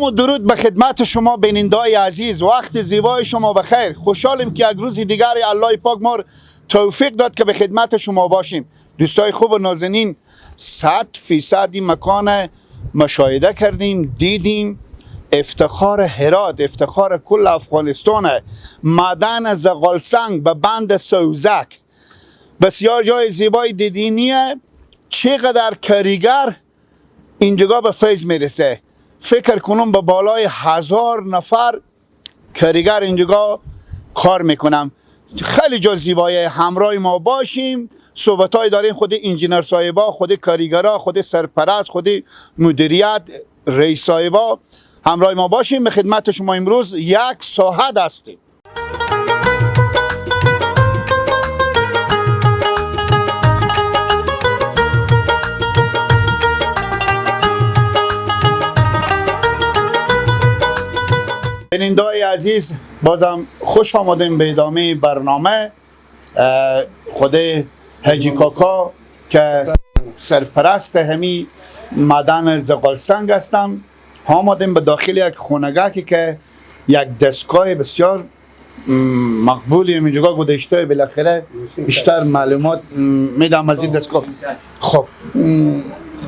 سلام و درود به خدمت شما بینندای عزیز. وقت زیبای شما بخیر. خوشحالیم که یک روز دیگر الله پاک ما توفیق داد که به خدمت شما باشیم. دوستای خوب و نازنین، 100% این مکان مشاهده کردیم، دیدیم. افتخار هرات، افتخار کل افغانستان، معدن زغالسنگ به بند سوزک، بسیار جای زیبای دیدینیه. چقدر کاریگر اینجا به فیض میرسه، فکر کنم به بالای 1000 نفر کاریگر اینجا کار میکنم. خیلی جا زیبایه، همراه ما باشیم. صحبت های داریم، خود انجینر صاحبا، خود کاریگرا، خود سرپرست، خود مدیریت، رئیس صاحبا، همراه ما باشیم. به خدمت شما امروز یک ساعت هستیم. بینندای عزیز، بازم خوش آمدیم به ادامه برنامه. خود حاجی کاکا که سرپرست همی معدن زغالسنگ هستم، آمدیم به داخل یک خونگاه که یک دستگاه بسیار مقبولی اینجا گذاشته. بالاخره بیشتر معلومات میدم از این دستگاه. خب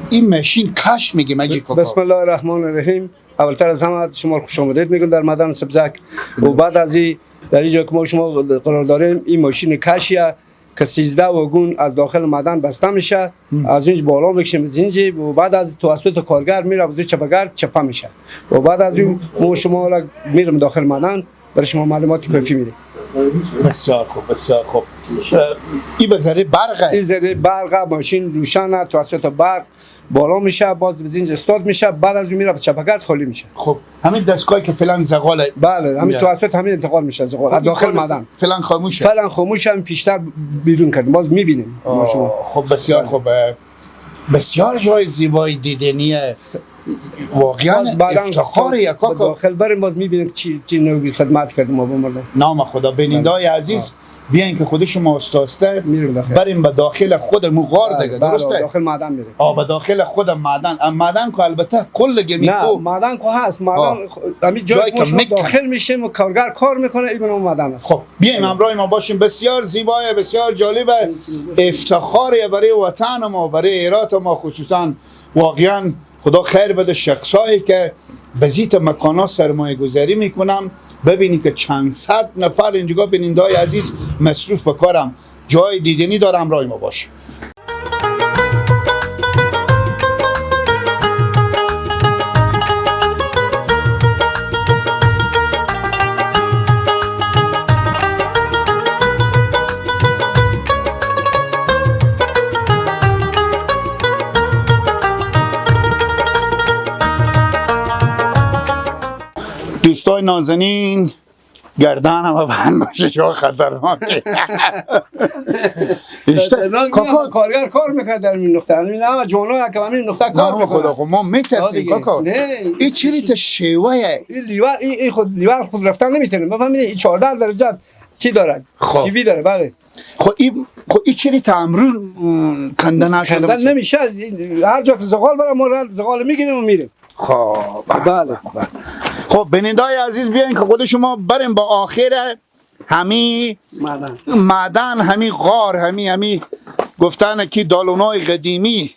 این ماشین کش میگیم حاجی کاکا. بسم الله الرحمن الرحیم. اولتر از همه شما خوش آمدید میگم در معدن سبزک. و بعد از این در اینجا که ما شما قرار داریم، این ماشین کشیه که 13 واگن از داخل معدن بسته میشه، از اینجا بالا میکشیم از اینجا و بعد از توسط کارگر میره از چپگر چپه میشه و بعد از اون ما شما میرم داخل معدن، برای شما معلومات کافی میده. بسیار خوب، بسیار خوب. این به ذریعه برقه؟ این ذریعه برقه، ماشین روشنه، توسط برق بالا میشه، باز به اینجا استاد میشه، بعد از اون میره به چپگرد خالی میشه. خب همین دستگاهی که فعلا زغال، بله همین توسط همین انتقال میشه زغال از داخل معدن. فعلا خاموشه. فعلا خاموشه، هم پیشتر بیرون کردیم، باز میبینیم ما شما. خب بسیار خوب، بسیار جای زیبایی دیدنیه، واقعا افتخار یک کاکا. داخل بریم باز میبینیم چی نوعی خدمت کردیم ما به مردم. نام خدا. بینندای عزیز، بیاین که خود شما استاسته بریم به داخل خود مغار دیگه، درسته؟ داخل معدن میریم. به داخل خود معدن. معدن که البته کل گمی نه معدن که هست، معدن همین جایی که داخل میشیم و کارگر کار میکنه، این معدن است. خب بیایم همراه ما باشیم. بسیار زیبایه، بسیار جالبه، افتخاریه برای وطن ما، برای هرات ما خصوصا. واقعا خدا خیر بده شخصایی که به زیت مکانا سرمایه گذاری میکنم. ببینی که چند صد نفر اینجا بینندای عزیز مصروف به کارم، جای دیدنی دارم، رای ما باشه. دوستای نازنین، گردن هم بند باشه، چه خطرناکه. کاکا کارگر کار میکنه در این نقطه، همین همه جوانا که همین نقطه کار میکنه. خدا خب ما میترسیم کاکا. این چی تا شیوه این لیور، این خود لیور خود رفتن نمیتونه. بفهمید این 14 درجه چی داره؟ شیبی داره. بله. خب این چی تا امروز کنده نشده؟ کنده نمیشه. هر جا که زغال بره ما زغال میگیریم و میریم. خب بله. خب بینندای عزیز، بیاین که خود شما بریم با آخر همی معدن، همی غار، همی گفتن که دالونای قدیمی.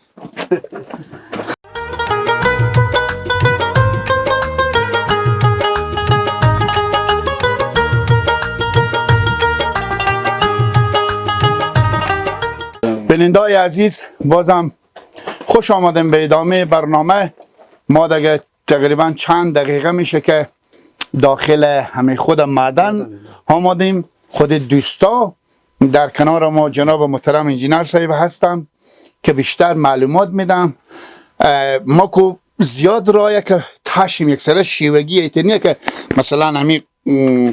بینندای عزیز، بازم خوش آمدیم به ادامه برنامه. ما دیگه تقریبا چند دقیقه میشه که داخل همه خود معدن آمدیم. خود دوستا در کنار ما جناب محترم انجینر صاحب هستم که بیشتر معلومات میدم. ما کو زیاد رایه که تشیم یک سره شیوگی ایتنیه که مثلا همی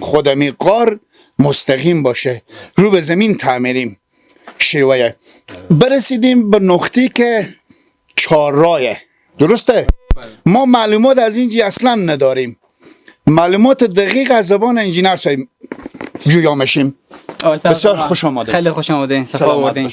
خود همی غار مستقیم باشه، رو به زمین تعمیریم شیوه. برسیدیم به نقطه که چهار رایه، درسته؟ ما معلومات از اینجا اصلا نداریم. معلومات دقیق از زبان انجینر صاحب جویا میشیم. بسیار خوش آمدید. خیلی خوش آمدین، صفا آوردین.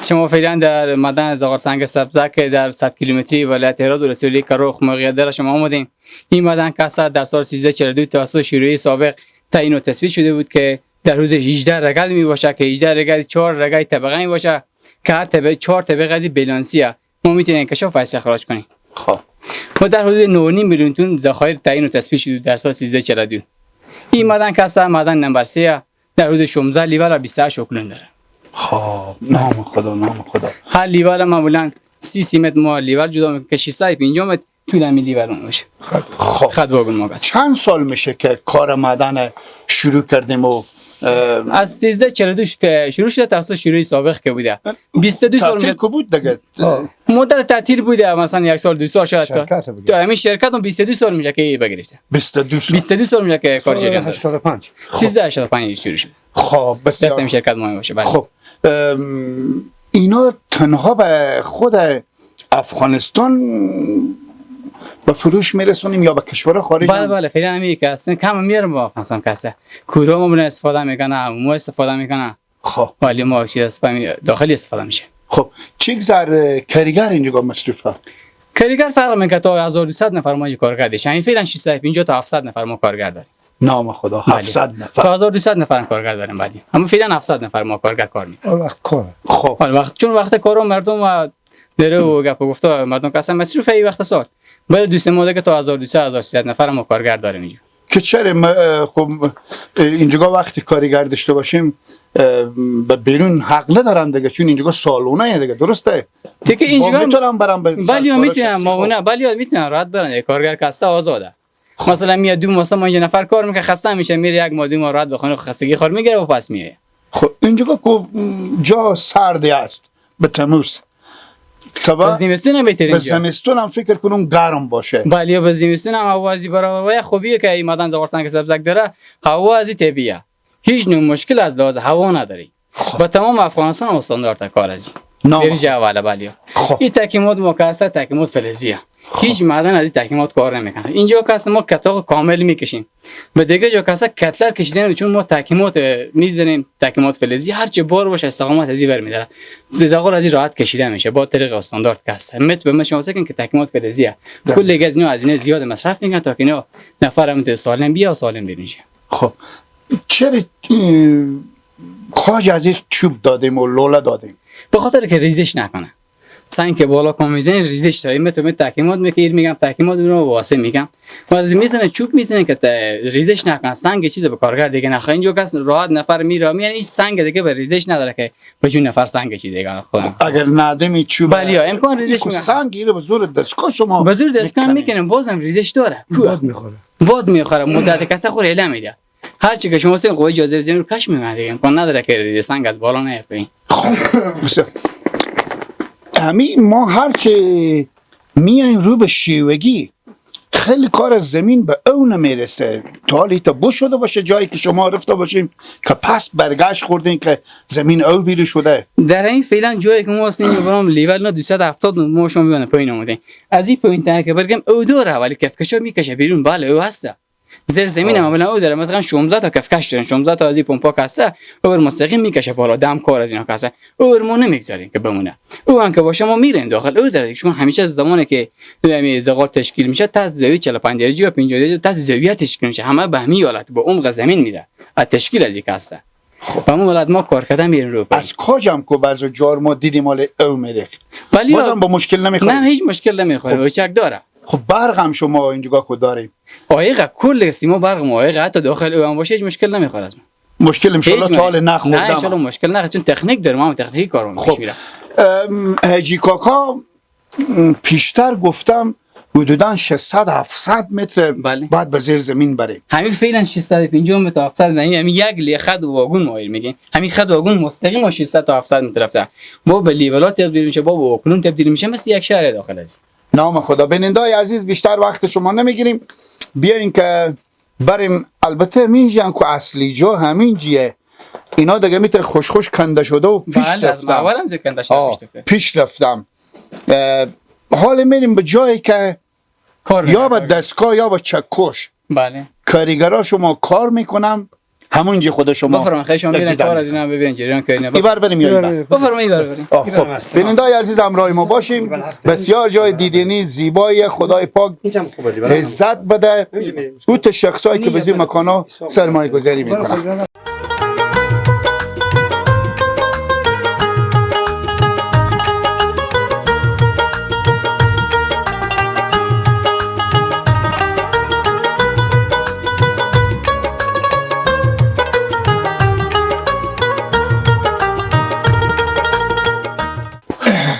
شما فعلا در معدن زغالسنگ سبزک در 100 کیلومتری ولایت هرات و رسولی کروخ موقعیت داره شما آمدین. این معدن که در سال 1342 توسط شوروی سابق تعیین و تثبیت شده بود که در حدود 18 رگل می باشه که 18 رگل 4 رگل طبقه می باشه که هر طبقه 4 طبقه از بیلانسیه. ما میتونیم انکشاف و استخراج کنیم. خب ما در حدود 9.5 میلیون تن ذخایر تعیین و تثبیت شده در سال 1342. این معدن که معدن نمبر 3 در حدود 16 لیول و 28 اکلون داره. خب نام خدا نام خدا. هر لیول معمولا 30 متر ما لیول جدا میکنه که 650 متر طول همین لیول میشه. خب خط واگن ما بس. چند سال میشه که کار معدن شروع کردیم و از 1342 شروع شده توسط شروع سابق که بوده 22 سال تعطیل که بود دیگه، مدت تعطیل بوده، مثلا یک سال دو سال شاید تا همین شرکت هم 22 سال میشه که بگرفته. 22 سال 22 سال میشه که کار جریان داره. 85 1385 شروع شد. خب بسیار دست شرکت ما باشه. خب اینا تنها به خود افغانستان به فروش میرسونیم یا به کشور خارج؟ بله بله فعلا همین که هستن کم میرم با افغانستان کسه کورا ما استفاده میکنه، ما استفاده میکنه. خب ولی ما چیز داخلی استفاده میشه. خب چه گذر کارگر اینجا مصروفه؟ کارگر فرق میکنه تا 1200 نفر ما اینجا کارگر داشتیم، همین فعلا 650 تا 700 نفر ما کارگر داریم. نام خدا 700 نفر تا 1200 نفر کارگر داریم. ولی اما فعلا 700 نفر ما کارگر کار میکنه. وقت کار. خب وقت چون وقت کارو مردم و دره و گپ و گفته مردم که اصلا مصروفه ای وقت سال. برای دوست ما که تا 1200 1300 نفر ما کارگر داریم اینجا. که چرا خب اینجا وقتی کارگر داشته باشیم به بیرون حق ندارن دیگه، چون اینجا سالونه دیگه، درسته؟ دیگه اینجا میتونم برام به بله میتونم ما بله میتونن راحت برن، کارگر کاسته آزاده. مثلا میاد دو ماه ما اینجا نفر کار میکنه خسته میشه میره یک ماه دو ماه راحت بخونه خستگی خور میگیره و پس میاد. خب اینجا که جا سردی است به تموز به زمستون هم بهتر اینجا. به زمستون هم فکر کنم گرم باشه. بله به زمستون هم هوازی برابر و خوبیه که این معدن زغالسنگ سبزک داره، هوا از طبیعیه، هیچ نوع مشکل از لحاظ هوا نداری. با تمام افغانستان استاندارد کار از درجه اوله. بله این تکیمات ما که هست تکیمات فلزیه، هیچ معدن از این تحکیمات کار نمیکنه. اینجا کس ما کتاق کامل میکشیم، به دیگه جا کسا کتلر کشیدن، چون ما تحکیمات میزنیم تحکیمات فلزی، هر چه بار باشه استقامت از این ور میداره، زغال از این راحت کشیده میشه با طریق استاندارد کس مت به ما شما سکن که تحکیمات فلزیه. کل گز اینو از این زیاد مصرف میکنه تا که اینا نفر هم سالم بیا سالم برینشه. خب چرا خواجه عزیز چوب دادیم و لوله دادیم؟ به خاطر که ریزش نکنه. سنگ که بالا کم میزنه ریزش داره، متر تحکیمات میکنه، میگم تحکیمات رو واسه میگم باز میزنه چوب میزنه که ریزش نکنه، سنگ چیز به کارگر دیگه نخواه. اینجا کس راحت نفر میره یعنی هیچ سنگ دیگه به ریزش نداره که به جون نفر سنگ چیز دیگه خودم اگر ندمی چوب بله امکان ریزش میکنه. سنگ رو به زور دستگاه شما به زور دستگاه میکنیم بازم ریزش داره، باد میخوره، باد میخوره مدت کس خور اله میده، هر چی که شما سن قوه جاذبه زمین رو کش میکنه دیگه، امکان نداره که ریزش سنگ از بالا نیاد پایین. خب همین ما هرچه میایم رو به شیوگی خیلی کار زمین به او نمیرسه تا حالی تا بو شده باشه جایی که شما رفته باشیم که پس برگشت خوردین که زمین او بیرو شده. در این فعلا جایی که ما هستیم برام لیول نه 270 ما شما میبینه پایین اومدیم از این پایین تر که برگم او دوره ولی کفکشا میکشه بیرون. بله او هسته زیر زمین هم او داره، مثلا 16 تا کفکش دارن، 16 تا از این پمپا کاسه او مستقیم میکشه بالا دم کار از اینا کاسه او ما نمیگذاریم که بمونه، او هم که باشه ما میریم داخل او داره. چون همیشه از زمانی که همین زغال تشکیل میشه تا زاویه 45 درجه و 50 درجه تا زاویه تشکیل میشه، همه به همین حالت با عمق زمین میره از تشکیل از این کاسه. خب همون حالت ما کار کردن میریم رو از کجام که بعضی جار ما دیدیم مال او میره بازم با مشکل نمیخوره. نه هیچ مشکل نمیخوره، اوچک داره. خب برق هم شما اینجا کو داریم؟ عایقه کل سیما برق ما عایقه، حتی داخل او هم باشه هیچ مشکل نمیخوره از ما. مشکل ان شاء الله تا حال نخوردم. نه ان شاء الله مشکل نخوره چون تکنیک داریم، ما تکنیکی کارو خب میره. حاجی کاکا پیشتر گفتم حدوداً 600 700 متر بله. بعد به زیر زمین بریم. همین فعلا 650 متر 700، یعنی همین یک لی خط واگن ما میگیم، همین خط واگن مستقیم ما 600 تا 700 متر رفته، با به لیولات تبدیل میشه، با به اوکلون تبدیل میشه، مثل یک شهر داخل از. نام خدا. بینندای عزیز بیشتر وقت شما نمیگیریم، بیاین که بریم. البته همینجا که اصلی جا همینجیه، اینا دیگه میته خوش خوش کنده شده و پیش رفتم. پیش رفتم. حالا میریم به جایی که یا با دستگاه یا با چکش بله کاریگرا شما کار میکنم، همونجا خود شما بفرمایید. شما ببینید کار از اینا ببینید جریان که اینا ایور بریم یا ایور بفرمایید ایور بریم. خب بینندای عزیز همراه ما باشیم. بسیار جای دیدنی زیبایی، خدای پاک عزت بده او تا شخصایی که به این مکانا سرمایه گذاری میکنن.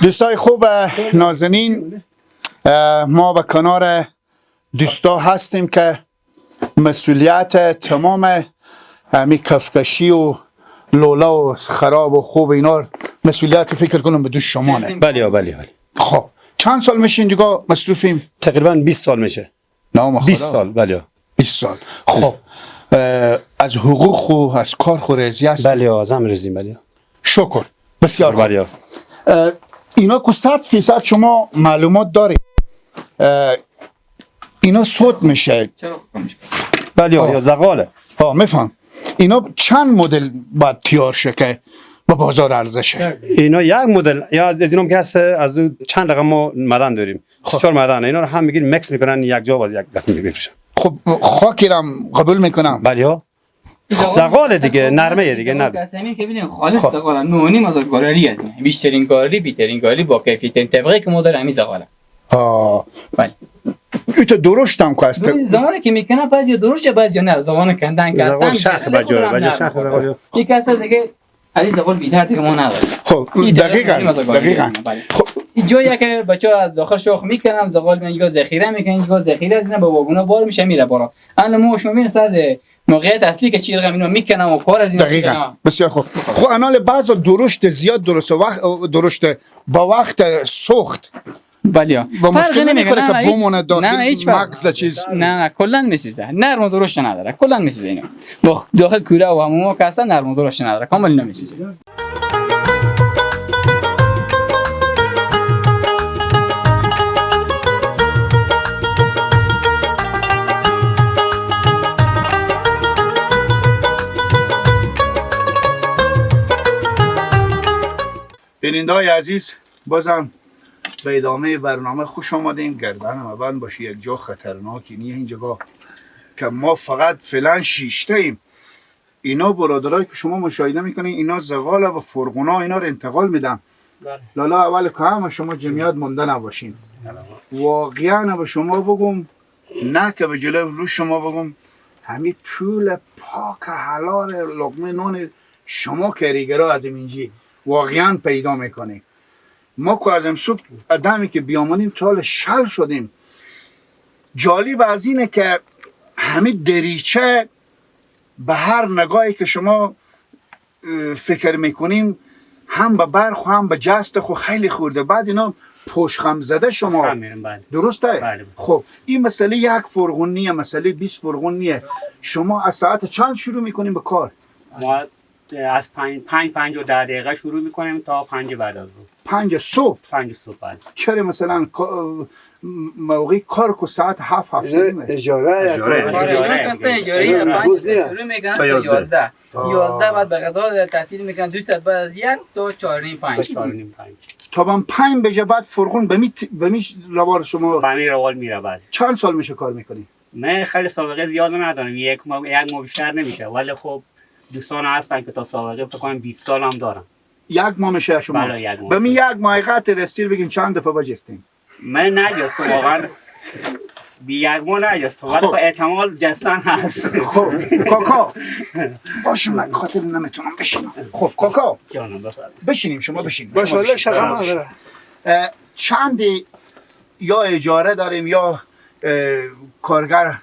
دوستای خوب نازنین، ما به کنار دوستا هستیم که مسئولیت تمام همی کفکشی و لولا و خراب و خوب اینا مسئولیت فکر کنم به دوست شما نه. بله بله بله. خب چند سال میشه اینجا مصروفیم؟ تقریبا 20 سال میشه. نه 20 سال. بله 20 سال. خب از حقوق و از کار خو راضی هست؟ بله از هم راضیم. بله شکر بسیار. بله اینا که 100% شما معلومات دارید اینا صوت میشه. بله یا زغاله. ها میفهم. اینا چند مدل باید تیار شه که به بازار ارزشه؟ اینا یک مدل یا از اینام که هست از چند رقم ما معدن داریم. خب. 4 معدن اینا رو هم میگیریم مکس میکنن یک جا باز یک دفعه میفروشن. خب خاکی رو قبول میکنم. بله ها زغال دیگه نرمه دیگه نرمه. قسمی که ببینیم خالص زغال 9.5 هزار گالری از این بیشترین گالری بیترین گالری با کیفیت طبقه که ما داریم همین زغاله. بله این تو درشت هم که هست زمانی که میکنه بعضی درشت بعضی نه زمان کندن که اصلا شاخ بجوره بجا شاخ زغال یک کس دیگه علی زغال بیتر دیگه ما نداریم. خب دقیقاً. خب این جایی که بچه‌ها از داخل شاخ میکنن زغال میان اینجا ذخیره میکنن اینجا ذخیره از اینا با واگونا بار میشه میره بالا. الان ما شما میبینید سر موقعیت اصلی که چی رقم اینو میکنم و کار از اینا دقیقاً. بسیار خوب. خب انال بعضا درشت زیاد درسته وقت درشت با وقت سوخت. بله با مشکل نمیکنه که بمونه داخل مغز چیز. نه نه کلا میسوزه. نرم و درشت نداره. کلا میسوزه اینا. با داخل کوره و هموما که اصلا نرم و درشت نداره. کامل نمیسوزه. بیننده‌های عزیز بازم به ادامه برنامه خوش آمدیم. گردن هم بند باشه یک جا خطرناکی نیه اینجا که ما فقط فعلا شیشته ایم. اینا برادرایی که شما مشاهده میکنین اینا زغال و فرغونا اینا رو انتقال میدن. لالا اول که هم شما جمعیت مونده نباشین. واقعا به شما بگم نه که به جلوی رو شما بگم همین پول پاک حلال لقمه نان شما کریگرا از اینجی واقعا پیدا میکنه. ما که از امصبح آدمی که بیامدیم تا شل شدیم. جالب از اینه که همه دریچه به هر نگاهی که شما فکر میکنیم هم به برخ و هم به جست خو خیلی خورده. بعد اینا پشخم زده شما. درسته؟ بله. خب این مسئله یک فرغون نیه، مسئله 20 فرغون نیه. شما از ساعت چند شروع میکنیم به کار؟ ما از 5 و 10 دقیقه شروع میکنیم تا 5 بعد از ظهر. 5 صبح؟ 5 صبح. بله. چرا مثلا موقع کار که ساعت 7 7 اجاره اجاره 5 شروع میکنن تا 11 11 بعد به غذا تعطیل میکنن 2 ساعت بعد از 1 تا 4 نیم 5 تا با 5 بجه بعد فرغون به می روال شما به می روال میره. بعد چند سال میشه کار میکنی؟ من خیلی سابقه زیاد ندارم، یک ماه بیشتر نمیشه، ولی خب دوستان هستن که تا سابقه فکر کنم 20 سال هم دارن. یک ماه میشه شما؟ بله یک ماه. به می یک ماه قطع رستیر بگیم چند دفعه بجستیم؟ من نجستم واقعا، بی یک ماه نجستم، ولی خب احتمال جستن هست. خب کاکا باشم من خاطر نمیتونم بشینم. خب کاکا جانم بفرمایید. بشینیم شما بشینیم. باشه شما نداره. چند یا اجاره داریم یا کارگر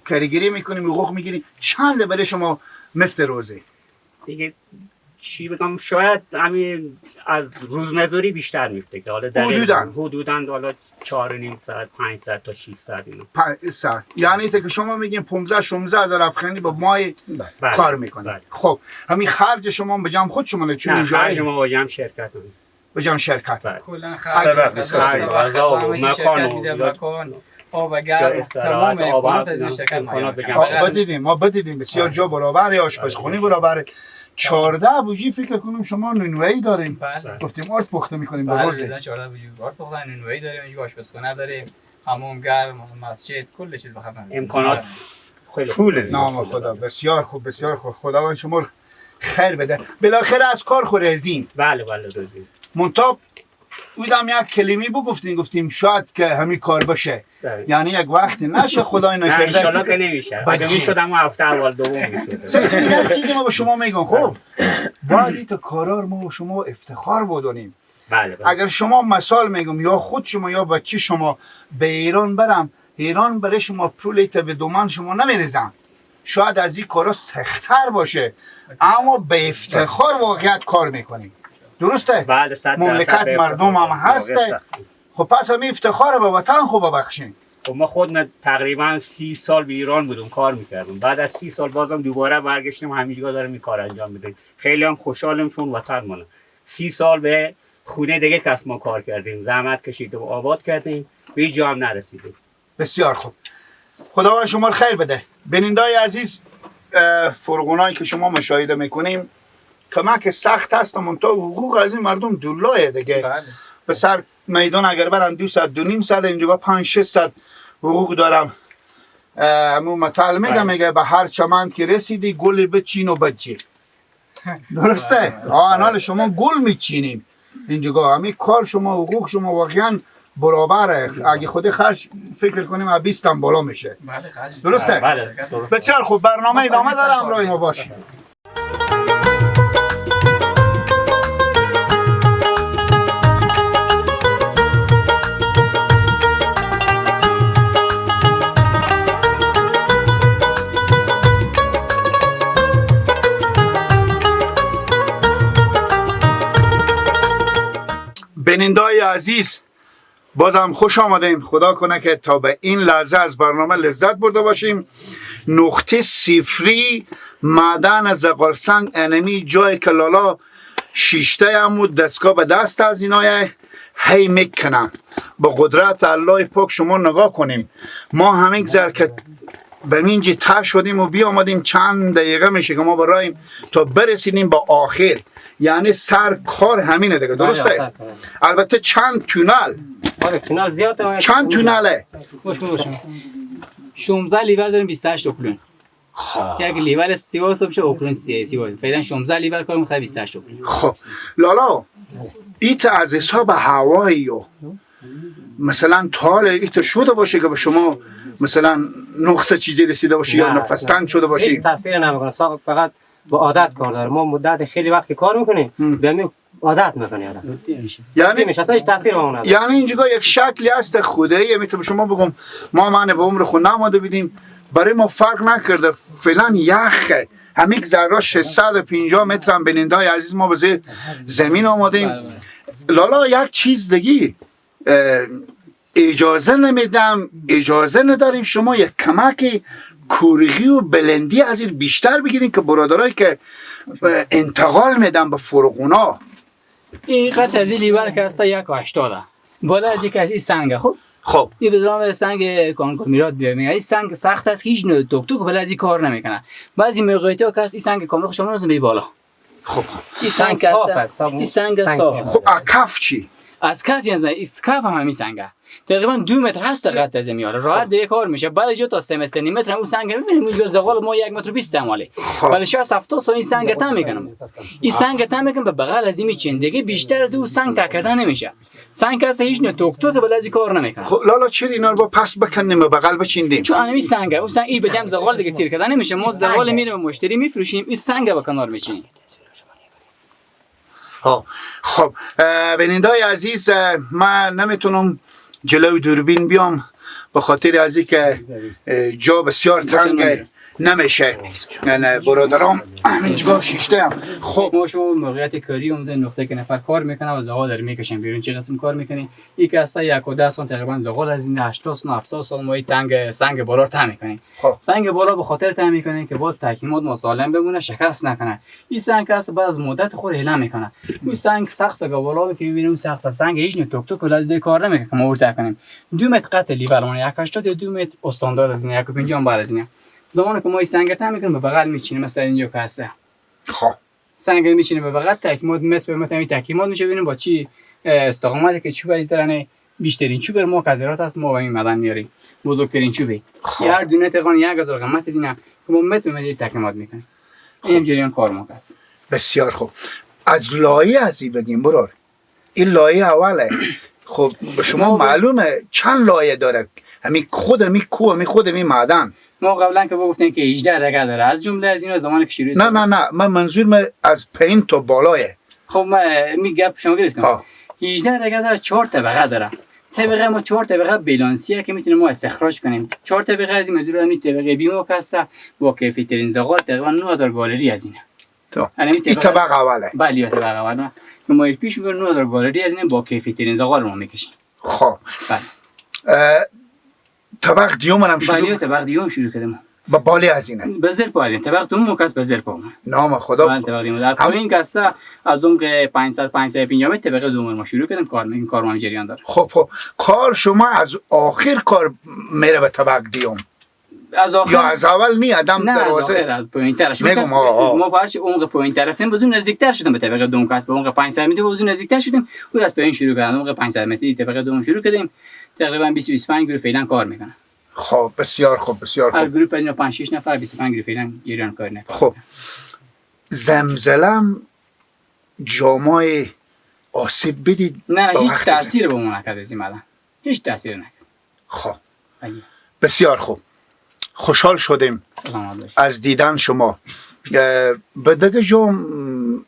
کارگری میکنیم حقوق میگیریم، چند برای شما مفت روزه؟ دیگه چی بگم، شاید همین از روزمزدوری بیشتر میفته که حالا حدوداً حالا 4.5 ساعت 5 ساعت تا 6 ساعت اینا. 5 ساعت یعنی تا که شما میگین 15 16 هزار افغانی با ماه بله. کار میکنه. بله. خب همین خرج شما به جمع خود شما نه، چون خرج ما با جمع شرکت به جمع شرکت کلا خرج مکان. آب گرم، تمام امکانات از این شرکت ما. ما بدیدیم بسیار جا برابر، آشپزخونه برابر. 14 بوجی فکر کنم شما نونوایی داریم. بله. گفتیم آرد پخته میکنیم به روز. بله 14 بوجی آرد پختن، نونوایی داریم، اینجا آشپزخونه داریم، حمام گرم، مسجد، کل چیز بخاطر امکانات خیلی خوبه. نام خدا بسیار خوب، بسیار خوب. خداوند شما خیر بده. بالاخره از کار خورزیم. بله بله دوزیم. منتها اودم یک کلمی بگفتیم، گفتیم شاید که همین کار باشه. یعنی یک وقتی نشه خدای نکرده. نه انشالله که نمیشه. اگه میشد اما هفته اول دوم میشد. یک چیزی ما به شما میگم، خب باید این کارا ما و شما افتخار بدونیم. بله بله. اگر شما مثال میگم یا خود شما یا بچه شما به ایران برم، ایران برای شما پول به دومن شما نمیریزم. شاید از این کارا سخت‌تر باشه، اما به افتخار واقعیت کار میکنیم. درسته؟ بله، مملکت مردم هم هسته. خب پس هم افتخار به وطن خوب ببخشیم. خب ما خود تقریبا 30 سال به ایران بودم کار میکردم، بعد از 30 سال بازم دوباره برگشتیم همینجا دارم این کار انجام میدیم. خیلی هم خوشحالم چون وطن مونه. 30 سال به خونه دیگه کس ما کار کردیم، زحمت کشیدیم، آباد کردیم، به جا هم نرسیدیم. بسیار خوب، خداوند شما رو خیر بده. بینندای عزیز، فرغونایی که شما مشاهده میکنیم کمک سخت هست، منتها حقوق از این مردم دلایه دیگه. بله. به سر میدان اگر برن 200 250 اینجا 5 600 حقوق دارم. امو مثل میگه، میگه به هر چمن که رسیدی گل بچین و بچی. درسته؟ آه شما گل میچینیم اینجا، همین کار شما حقوق شما واقعا برابره. اگه خود خرج فکر کنیم از 20 هم بالا میشه. بله درسته؟ بله. بسیار خوب، برنامه ادامه داره، همراه ما باشید. بینندای عزیز، بازم خوش آمدیم. خدا کنه که تا به این لحظه از برنامه لذت برده باشیم. نقطه صفری معدن زغالسنگ، انمی جای که لالا شیشته هم دستگاه به دست از اینای هی میکنن. با قدرت الله پاک شما نگاه کنیم، ما همین گذر که به اینجا ته شدیم و بیامدیم چند دقیقه میشه که ما برایم تا برسیدیم با آخر، یعنی سر کار همینه دیگه. درسته؟ البته چند تونل، آره تونل زیاده. چند تونله؟ باش 16 لیول داریم، 28 اوکلون. خب یک لیول 32 میشه اوکلون 32. فعلا 16 لیول کار می‌خواد 28 اوکلون. خب لالا ایت از حساب هوایی و مثلا تال ایت شده باشه که به شما مثلا نقص چیزی رسیده باشه یا نفس تنگ شده باشه؟ هیچ تاثیر نمیکنه، فقط با عادت کار داره. ما مدت خیلی وقت که کار میکنیم به می عادت میکنی، یعنی میشه اصلا هیچ تاثیر اون نداره. یعنی اینجا یک شکلی هست خدایی، میتونم شما بگم ما من به عمر خود نماده بودیم، برای ما فرق نکرده. فعلا یخه همین ذره 650 متر هم بینندای عزیز ما به زیر زمین آمادیم. لالا یک چیز دیگه اجازه نمیدم، اجازه نداریم شما یک کمک کورغی و بلندی از این بیشتر بگیرین که برادرایی که انتقال میدن به فرغونا. این قطع از این لیور که هسته 1.80 بالا از یک از این سنگه. خب خب این به نام سنگ کانکومیرات بیایم. این سنگ سخت است، هیچ نوع توک توک بالا از این کار نمیکنه. بعضی موقعیت‌ها که هست این سنگ کامل شما رو به بالا. خب این سنگ است، این سنگ صاف. خب کف چی؟ از کف یعنی از کف هم همین سنگه، تقریبا 2 متر هست قد از میاره، راحت دیگه کار میشه. بعد جو تا 3 متر نیم متر اون سنگ میبینیم اونجا زغال ما 1 متر 20 ماله، ولی 60 70 این سنگ تا میکنم، این سنگ تا میکنم به بغل از این میچین دیگه، بیشتر از اون سنگ تا کردن نمیشه. سنگ هست هیچ نه توک توک بالا از کار نمیکنه. خب لالا چرا اینا رو با پس بکندیم و بغل بچیندیم؟ چون همین سنگه، اون سنگ این به جمع زغال دیگه تیر کردن نمیشه. ما زغال میریم مشتری میفروشیم، این سنگ به کنار میچینیم. خب بینندای عزیز، من نمیتونم جلوی دوربین بیام به خاطر از اینکه جا بسیار تنگه. نمیشه. نه برادرام همینجا شیشته هم. خب ما شما موقعیت کاری اومده نقطه که نفر کار میکنه و زغال داره میکشن بیرون. چه قسم کار میکنی؟ یک هسته 1.10 سان تقریبا زغال از این 80 سان 70 سال ما تنگ سنگ بالا رو ته میکنیم. خب. سنگ بالا به خاطر ته میکنیم که باز تحکیمات ما سالم بمونه، شکست نکنه. این سنگ هست بعد از مدت خور هله میکنه. این سنگ سقف بالا که میبینیم سقف سنگ هیچ نه توک توک لازم کار نمیکنه که ما ورته کنیم. 2 متر قطع لیول مون 1.80 یا 2 متر استاندارد از این 1.50 بر از این. زمانی که ما این سنگ ته میکنیم به بغل میچینیم، مثلا اینجا که هسته. خب سنگ میچینه به بغل تکیمات متر به متر تکیمات میشه. ببینیم با چی استقامتی که چوب ایزرانه بیشترین چوب ما کزرات هست ما با این معدن میاریم بزرگترین چوبه. هر دونه تقریبا 1000 قیمت از اینا که ما متر به متر تکیمات میکنیم. این جریان کار ما هست. بسیار خوب. از لایه ازی بگیم برار. این لایه اوله. خب به شما معلومه چند لایه داره؟ همین خود می کوه، همین خود می معدن. ما قبلا که گفتیم که 18 رگه داره، از جمله از اینا زمانی که شروع نه نه نه، من منظورم از پایین تا بالایه. خب من می گپ شما گرفتم. 18 رگه داره، 4 طبقه داره. طبقه ما 4 طبقه بیلانسیه که میتونیم ما استخراج کنیم. 4 طبقه از این منظور همین طبقه بیمو که هست با کیفیت ترین زغال تقریبا 9000 گالری از اینه. این طبقه اوله. بله طبقه اوله. ما پیش میبریم 9000 گالری از اینه با کیفیت ترین زغال ما میکشیم. خب. بله. طبق دیوم هم شروع. بله طبق دیوم شروع کردیم. با بالی از اینه. به زیر پایین طبق دوم کس به زیر پا. نام خدا. بله طبق دیوم در پایین کسته از عمق 500 550 متر طبقه دوم ما شروع کردیم کار می‌کنیم. کار ما جریان داره. خب خب کار شما از آخر کار میره به طبق دیوم. از آخر یا از اول نی آدم دروازه. نه از آخر از پایین تر میگم ما پرچ عمق پایین تر رفتیم بزرگ نزدیکتر شدیم به طبقه دوم کس به عمق 500 متر بزرگ نزدیکتر شدیم. اون از پایین شروع کردیم عمق 500 متری طبقه دوم شروع کردیم. تقریبا 20 25 گروه فعلا کار میکنن. خب بسیار خوب بسیار خوب. هر گروه 5 6 نفر 25 گروه فعلا جریان کار نکنه. خب زمزلم جامای آسیب بدید؟ نه هیچ تاثیر به ما نکرد از این معدن. هیچ تاثیر نکرد. خب بسیار خوب. خوشحال شدیم از دیدن شما. به دیگه جام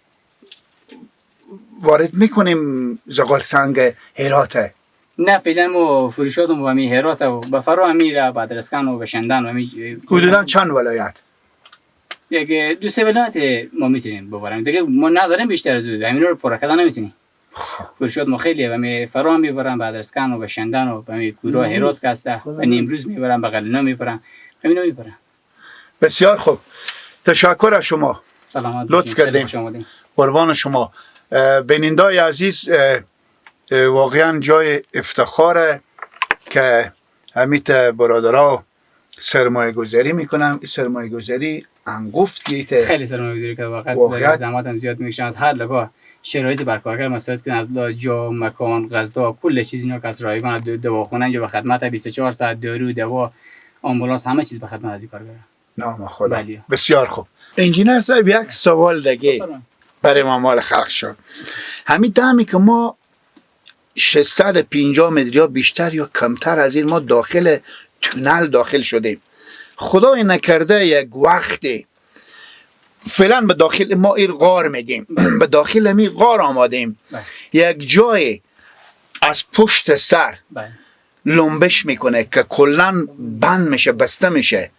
وارد میکنیم زغال سنگ هراته؟ نه فعلا ما فروشاتم و می هرات و به فرا میره بدرسکن و به شندن و می حدودا چند ولایت؟ یک دو سه ولایت ما میتونیم ببریم دیگه، ما نداریم بیشتر از اون، همین رو پر کردن نمیتونیم. فروشات ما خیلیه و می فرا میبرن بدرسکن و به شندن و به می گروه هرات کسته و نیمروز میبرن به قلینا میبرن همینا میبرن. بسیار خوب، تشکر از شما. سلامت. لطف کردیم. قربان شما. بینندای عزیز، واقعا جای افتخاره که همیت برادرها سرمایه گذاری میکنم. این سرمایه گذاری انگفت گیته، خیلی سرمایه گذاری که واقعا زحمت هم زیاد میکشن از هر لگاه شرایط بر کارگر مساعد کنن، از جا، مکان، غذا، کل چیز اینا که از رایگان دواخونه اینجا به خدمت 24 ساعت دارو، دوا، آمبولانس، همه چیز به خدمت از این کارگر. نام خدا. بله. بسیار خوب. انجینر صاحب یک سوال دیگه برای ما مال خلق شد. همین دمی که ما 650 متر یا بیشتر یا کمتر از این ما داخل تونل داخل شدیم، خدای نکرده یک وقتی فعلا به داخل ما این غار میگیم، به داخل می غار آمادیم، یک جای از پشت سر لنبش میکنه که کلا بند میشه، بسته میشه.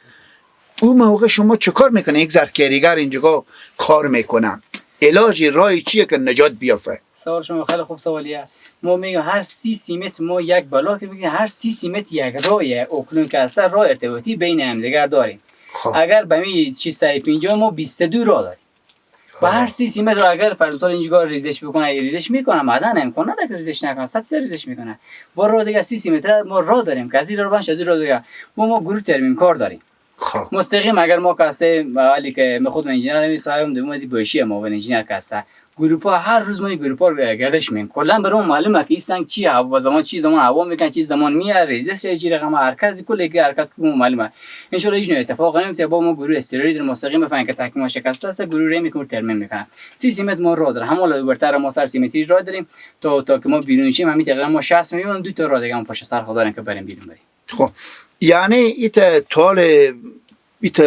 اون موقع شما چه کار میکنه؟ یک زرکریگر اینجا کار میکنه، علاج رای چیه که نجات بیافه؟ سوال شما خیلی خوب سوالیه. ما میگیم هر 30 متر ما یک بلاک میگیم، هر 30 متر یک راه اکنون که اصلا راه ارتباطی بین هم دیگر داریم. خب. اگر به می 650 ما 22 راه داریم. و هر 30 متر اگر فرض اینجا ریزش بکنه، ریزش میکنه، معدن امکان نداره که ریزش نکنه، 100 ریزش میکنه. با راه دیگه 30 متر ما راه داریم که از این راه بنش از این راه دیگه ما گروه ترمیم کار داریم. خب. مستقیم اگر ما کاسه حالی که من خودم انجینر میسایم دوم از بوشی معاون انجینر کاسه گروپا هر روز ما این گروپا رو گردش می‌کنیم. کلا برام معلومه که این سنگ چی هوا زمان چی زمان هوا میکنه، چی زمان میاره، ریزش چی رقم حرکت کل که حرکت کو معلومه. ان شاء الله هیچ اتفاق نمیفته. با ما گروه استروید رو مستقیم بفهمن که تکمیل شکسته است، گروه رو میکنه ترمیم میکنه. 30 متر ما راه داره، همون برتر ما سر 30 متری راه داریم تا که ما بیرون شیم. همین تقریبا ما 60 میلیون دو تا راه دیگه هم پشت سر خود داریم که بریم بیرون بریم. خب یعنی ایت طال ایت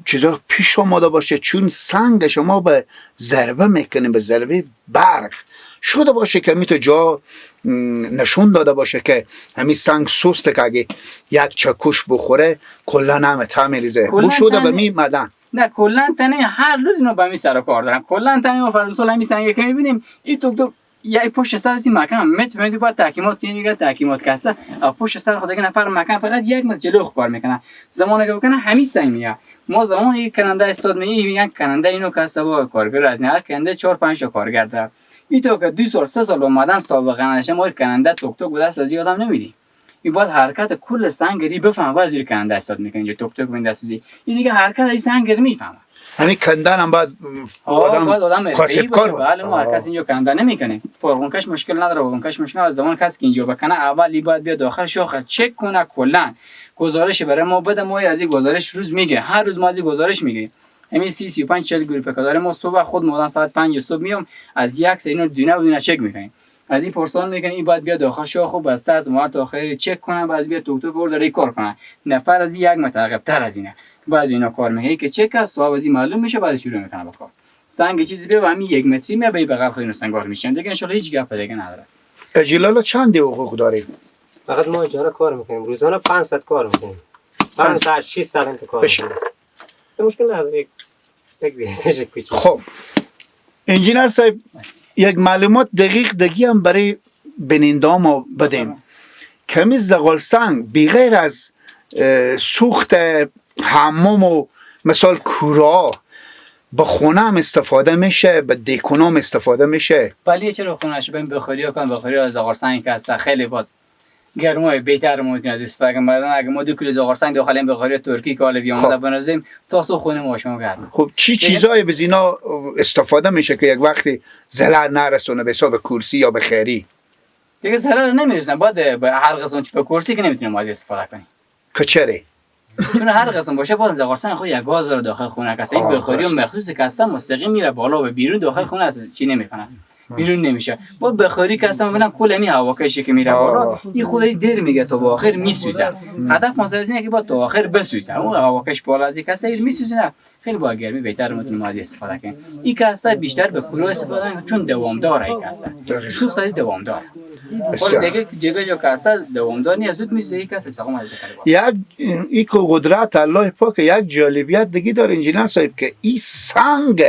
چیزا پیش آماده باشه، چون سنگ شما به ضربه میکنیم، به ضربه برق شده باشه که میتو جا نشون داده باشه که همین سنگ سسته که اگه یک چکش بخوره کلا همه ته میریزه. بو شده به می مدن نه کلا تنه هر روز اینو به می سر و کار دارم. کلا تنه ما فرض مثال همین سنگ که میبینیم این تو تو یه پشت سر از این مکان متر باید تحکیمات کنی، دیگه تحکیمات کسته پشت سر خود دیگه نفر مکان فقط یک متر جلو کار میکنه. زمانی که بکنه همین سنگ میاد. ما زمانی که کننده استاد میگن کننده اینو کسته با کارگر از نه کننده 4 5 تا کارگر داره. این تو که 2 سال 3 سال اومدن سابقه نداشته ما کننده توک توک به دست از آدم نمیدیم. این باید حرکت کل سنگ ری بفهم و از کننده استاد میکنه اینجا توک توک به دست از این دیگه حرکت این سنگ ری میفهمه. همین کندن هم باید آدم کاسب کار. بله ما هر کس اینجا کندن نمیکنه. فارغونکش مشکل نداره، واگونکش مشکل از زمان کسی که اینجا بکنه اولی باید بیاد داخل شاخه چک کنه، کلا گزارش برای ما بده. ما از این گزارش روز میگیره، هر روز ما از این گزارش میگیریم. همین 30 35 40 گروه که داره ما صبح خود مادن ساعت 5 صبح میام از یک سه اینو دونه دونه چک میکنیم. از این پرسان میکنه این باید بیاد داخل شاخه بسته از ما تا آخر چک کنه، بعد بیاد توک توک داره کار کنه. نفر از یک متعاقب تر از اینه. بعضی اینا کار میکنه که چک است صاحب از این معلوم میشه، بعد شروع میکنه با کار. سنگ چیزی به همین یک متری می به بغل خود اینو سنگار میشن دیگه. ان شاء الله هیچ گپ دیگه نداره. اجلالا چند حقوق داریم؟ فقط ما اجاره کار میکنیم، روزانه 500 کار میکنیم. 500 600 تا کار میکنیم. مشکل نداره، یک بیسش کوچیک. خب انجینر صاحب یک معلومات دقیق دیگه هم برای بیننده ما بدیم. کمی زغال سنگ بغیر از سوخت حمام و مثال کورا به خونه هم استفاده میشه، به دیکونام استفاده میشه. بله چرا خونه شه ببین بخاری ها کن، بخاری ها زغال سنگ که هست خیلی باز گرمای بهتر ممکن است استفاده کنیم. بعدن اگه ما 2 کیلو زغال سنگ داخل این بخاری ترکی که حالا بیام خب. بنازیم تا صبح خونه ما شما گرم. خب چی چیزایی به اینا استفاده میشه که یک وقتی ضرر نرسونه به حساب کرسی یا به خیری؟ دیگه ضرر نمیرسونه. بعد به هر قسم چه به کرسی که نمیتونیم ما استفاده کنیم. که چرا؟ چون هر قسم باشه باز زغال سنگ خود یک گاز رو داخل خونه کسه. این بخاری و مخصوص کسته مستقیم میره بالا و بیرون داخل خونه است چی نمیکنه. بیرون نمیشه. با بخاری که اصلا ببینم کل می هواکشی که میره بالا این خودی دیر میگه تا به آخر میسوزه. هدف ما از اینه که با تا آخر بسوزه. اون هواکش بالا از کسه میسوزه خیلی با گرمی بهتر میتونیم از استفاده کنیم. این کسه بیشتر به کلو استفاده کنیم چون دوام داره. این کسه سوخت از دوام داره. ولی دیگه جگه جو کسه دوام دار نیست، زود میسوزه. این کسه سقم از یک این قدرت الله پاک یک جالبیت دیگه داره انجینر صاحب که این سنگ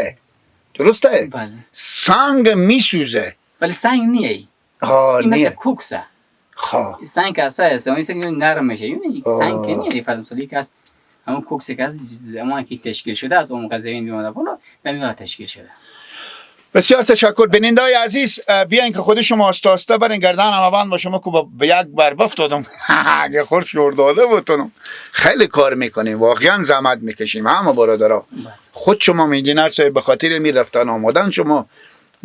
درسته؟ بله. سنگ میسوزه ولی سنگ نیه. این مثل کوکسه. خب سنگ که هست این سنگ نرم میشه. این سنگ که نیه. فرض مثال یک از همون کوکسه که از زمانی که تشکیل شده از عمق زمین میومده بالا و میومده تشکیل شده. بسیار تشکر بینندای عزیز. بیاین که خود شما آسته آسته برین گردن هم بند با شما که به یک بر بفتادم. اگه خورد شور داده بودم. خیلی کار میکنیم، واقعا زحمت میکشیم همه برادرها. خود شما انجینر صاحب به خاطر می رفتن آمدن شما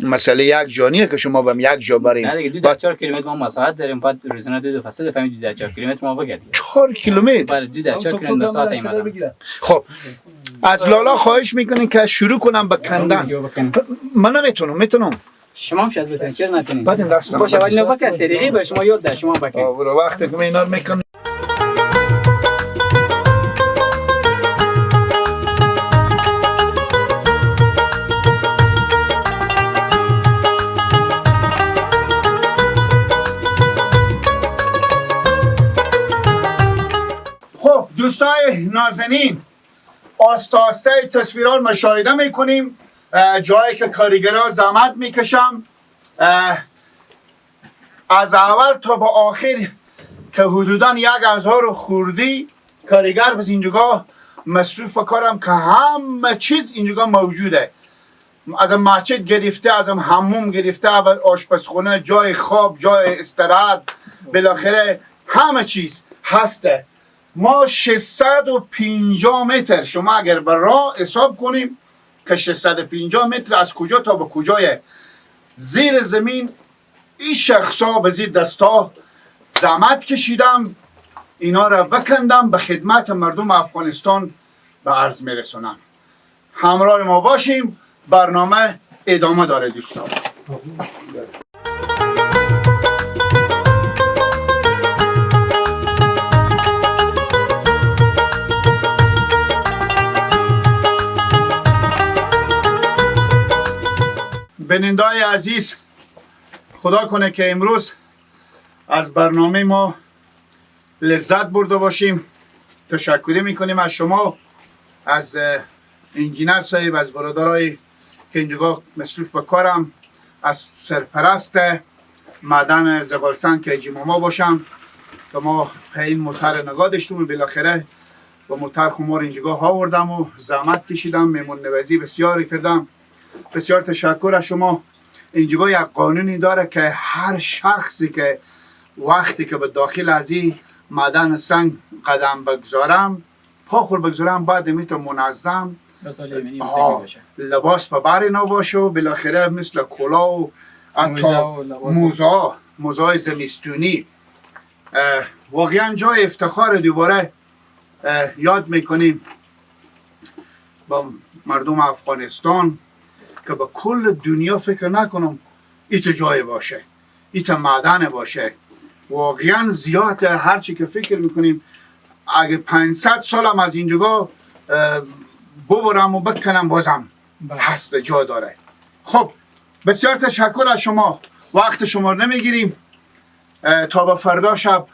مسئله یک جانیه که شما بهم یک جا بریم. نه دیگه 2 تا 4 کیلومتر ما مساحت داریم، بعد روزانه 2 تا 3 دفعه 2 تا 4 کیلومتر ما بگردیم. 4 کیلومتر؟ بله 2 تا 4 کیلومتر مساحت ایم. خب از لالا خواهش میکنین که شروع کنم به کندن. من نمیتونم. میتونم شما هم شاید بتونید، چرا نتونید؟ بعدیم دستم باشه ولی نو بکن طریقی به شما یاد ده شما بکن. وقتی که من اینا رو میکنم خب دوستای نازنین آسته آسته تصویران مشاهده میکنیم. جایی که کارگرها زحمت میکشم از اول تا به آخر که حدوداً 1000 خوردی کارگر بس اینجا مصروف کارم که همه چیز اینجا موجوده. از مسجد گرفته، از حموم گرفته، اول آشپزخونه، جای خواب، جای استراحت، بالاخره همه چیز هسته. ما 650 متر، شما اگر به راه حساب کنیم که 650 متر از کجا تا به کجای زیر زمین این شخصا به زیر دستا زحمت کشیدم، اینا را بکندم به خدمت مردم افغانستان به عرض میرسونم. همراه ما باشیم، برنامه ادامه داره دوستان. بینندای عزیز، خدا کنه که امروز از برنامه ما لذت برده باشیم. تشکری میکنیم از شما، از انجینر صاحب، از برادرای که اینجا مصروف به کارم، از سرپرست معدن زغالسنگ که جیماما باشم که ما به این موتر نگاه داشتیم و بالاخره با موتر خمار اینجا آوردم و زحمت کشیدم، میمون نوازی بسیاری کردم. بسیار تشکر از شما. اینجا یک قانونی داره که هر شخصی که وقتی که به داخل از این معدن سنگ قدم بگذارم، پا خور بگذارم، بعد میتون منظم لباس به بر اینا باشه و بالاخره مثل کلا و حتی موزه زمستونی. واقعا جای افتخار. دوباره یاد میکنیم با مردم افغانستان که به کل دنیا فکر نکنم ایت جای باشه، ایت معدن باشه. واقعا زیاد هرچی که فکر میکنیم، اگه 500 سالم از اینجا ببرم و بکنم بازم هست، جا داره. خب بسیار تشکر از شما، وقت شما رو نمیگیریم. تا به فردا شب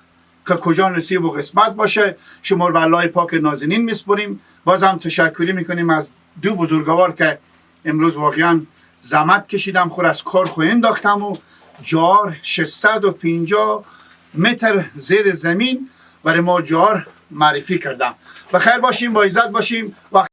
که کجا نصیب و قسمت باشه، شما رو به الله پاک نازنین میسپریم. بازم تشکری میکنیم از دو بزرگوار که امروز واقعا زحمت کشیدم، خور از کار خو انداختم و جار 650 متر زیر زمین برای ما جار معرفی کردم. بخیر باشیم، با عزت باشیم. وقت